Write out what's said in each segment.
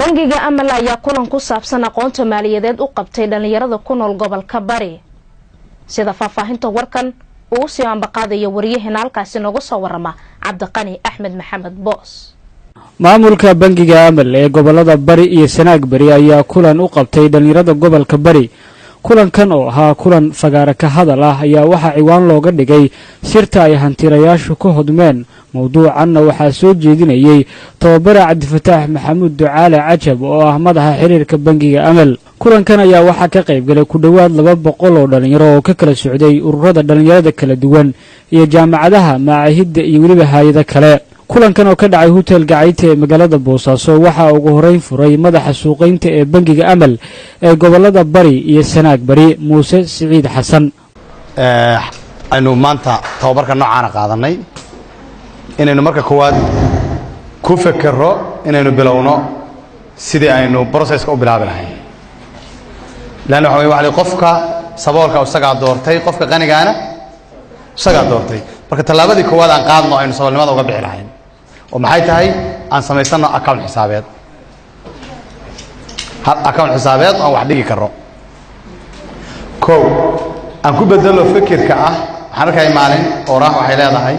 Bangiga Amal ayaa kulan ku saabsan aqoonta maaliyadeed u qabtay dhalinyarada ku nool gobolka Bari. Sida faahfaahinta warkan uu usii ambaqaadaya wariyaheena halkaasi nooga soo warama, Cabdiqani Axmed Maxamed Boos. Maamulka Bangiga Amal ee gobolada Bari iyo Sanaag Bari ayaa kulan u qabtay dhallinyarada gobolka Bari. Kulankan oo ahaa kulan fagaara ka hadal ah ayaa waxaa ciwaan looga dhigay "Sirta ay hantilayaashu ka hodmeen". Mowduucanna waxaa soo jeedinayey tababare Cabdifataax Maxamuud Ducaale Cajab, oo ah madaxa xiriirka Bangiga Amal. Kulankan ayaa waxaa ka qayb galay ku dhowaad 200 oo dhallinyaro oo ka kala socday ururada dhallinyarada kala duwan iyo jaamacadaha, macaahidda iyo weliba haayado kale. Kulankan oo ka dhacay Hotel Gacayte ee magaalada Boosaaso waxaa ugu horeyn furay madaxa suuqaynta ee Bangiga Amal ee gobolada Bari iyo Sanaag Bari, Muuse Siciid Xasan. Aynu maanta tababarka noocaana qaadanay inaynu marka koowaad ku fekero inaynu bilowno sidii aynu processka u bilaabi lahayn, leanna waxa wey waxa qofka saboolka isagaa doortay, qofka qanigaana isagaa doortay. Marka tallaabadii koowaad aan qaadno aynu saboolnimada uga bixi lahayn oo maxay tahay? Aan samaysano account xisaabeed, hal account xisaabeed aan wax dhigi karro. Kow, aan ku bedelo fikirka ah waxaan arkaya maalin oraah waxay leedahay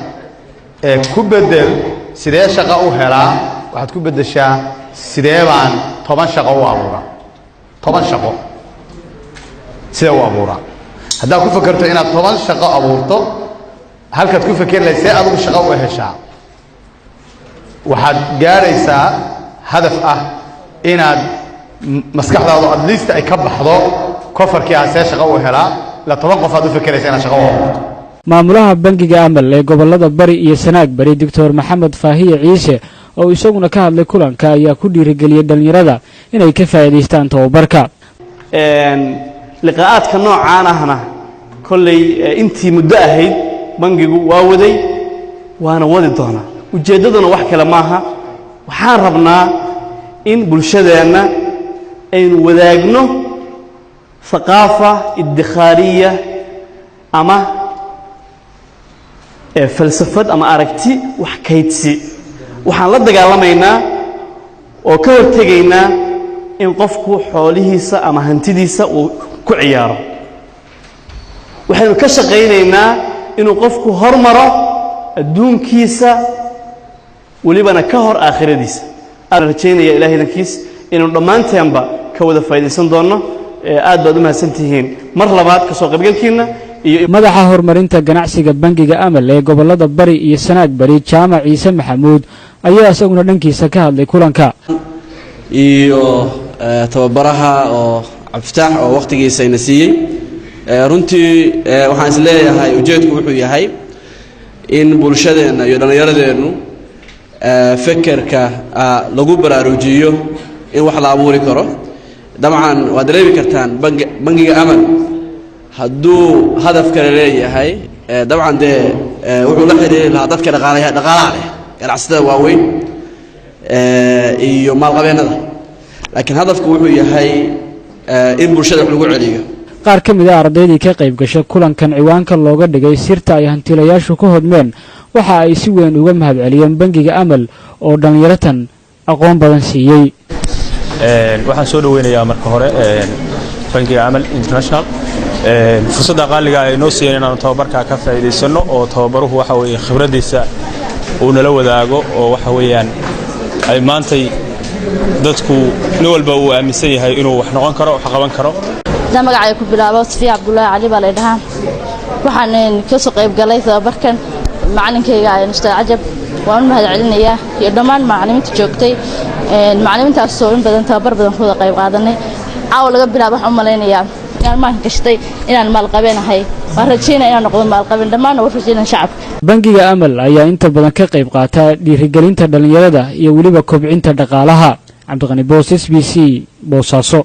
ee ku bedel "Sidee shaqo u helaa?" Waxaad ku beddeshaa "Sidee baan 10 shaqo u abuuraa?" 10 shaqo sidee u abuuraa? Haddaad ku fekerto inaad 10 shaqo abuurto halkaad ku fekeri lahayd "See adigu shaqo u heshaa?", waxaad gaadhaysaa hadaf ah inaad maskaxdaadu at least ay ka baxdo kofarkii ah "See shaqo u helaa?" Ilaa 10 qof aad u fekeraysa inaad shaqo u abuurto. Maamulaha Bangiga Amal ee gobolada Bari iyo Sanaag Bari, Doctor Maxamed Faahiye Ciise, oo isaguna ka hadlay kulanka, ayaa ku dhiirigeliyey dhallinyarada inay ka faa'iidaystaan tababarka. Liqaa'aadka noocaan ahna kolley intii muddo ahayd bangigu waa waday, waana wadi doonaa. Ujeeddaduna wax kale maaha, waxaan rabnaa in bulshadeenna aynu wadaagno thaqaafa iddikhaariya ama falsafad ama aragti wax kaydsi. Waxaan la dagaalamaynaa oo ka hortegaynaa in qofku xoolihiisa ama hantidiisa uu ku ciyaaro. Waxaynu ka shaqaynaynaa inuu qofku hormaro adduunkiisa, welibana ka hor aakhiradiisa. Aan rajaynaya Ilahay idankiis inaynu dhammaanteenba ka wada faa'iidaysan doonno. Aad baad u mahadsantihiin mar labaad ka soo qaybgalkiinna iyo Madaxa horumarinta ganacsiga Bangiga Amal ee gobolada Bari iyo Sanaag Bari, Jaamac Ciise Maxamuud, ayaa isaguna dhankiisa ka hadlay kulanka. Iyo tababaraha oo Cabdifitaax oo wakhtigiisa ina siiyey. Runtii waxaan is leeyahay ujeedku wuxuu yahay in bulshadeenna iyo dhallinyaradeennu fekerka lagu baraarujiyo in wax la abuuri karo. Dabcan waad dareemi kartaan, bangiga Amal hadduu hadaf kale leeyahay, dabcan dee wuxuu la xiriiri lahaa dadka dhaqaalaya, dhaqaalaha leh, ganacsatada waaweyn iyo maalqabeennada, laakiin hadafku wuxuu yahay in bulshada wax lagu celiyo. Qaar ka mid a ardaydii ka qayb gashay kulankan ciwaanka looga dhigay "Sirta ay hantiilayaashu ka hodmeen" waxa ay si weyn uga mahadceliyeen Bangiga Amal oo dhallinyaratan aqoon badan siiyey. Waxaan soo dhaweynayaa marka hore Bangiga Amal International, fursadda qaaliga ay noo siiyeen inaanu tababarkaa ka faa'iidaysanno, oo tababaruhu waxa weeye khibraddiisa uu nala wadaago, oo waxa weeyaan ay maantay dadku nin walba uu aaminsan yahay inuu wax noqon karo, wax qaban karo. Haddaan magacay ku bilaabo, Safiya Cabdullaahi Cali baa lay dhahaa. Waxaan ka soo qayb galay tababarkan. Macalinkayga Ustaad Cajab waan u mahad celinayaa iyo dhammaan macallimiinta joogtay, macallimiintaasoo in badan tababar badan ku wada qayb qaadanay. Caawa laga bilaabo waxaan u malaynayaa inaan maanka gashtay inaan maalqabeen ahay. Waan rajaynaya inaan noqdo maalqabeen, dhammaanna waan rajaynaya shacabka. Bangiga Amal ayaa inta badan ka qayb qaata dhiirigelinta dhallinyarada iyo weliba kobcinta dhaqaalaha. Cabdiqani Boos, SBC, Boosaaso.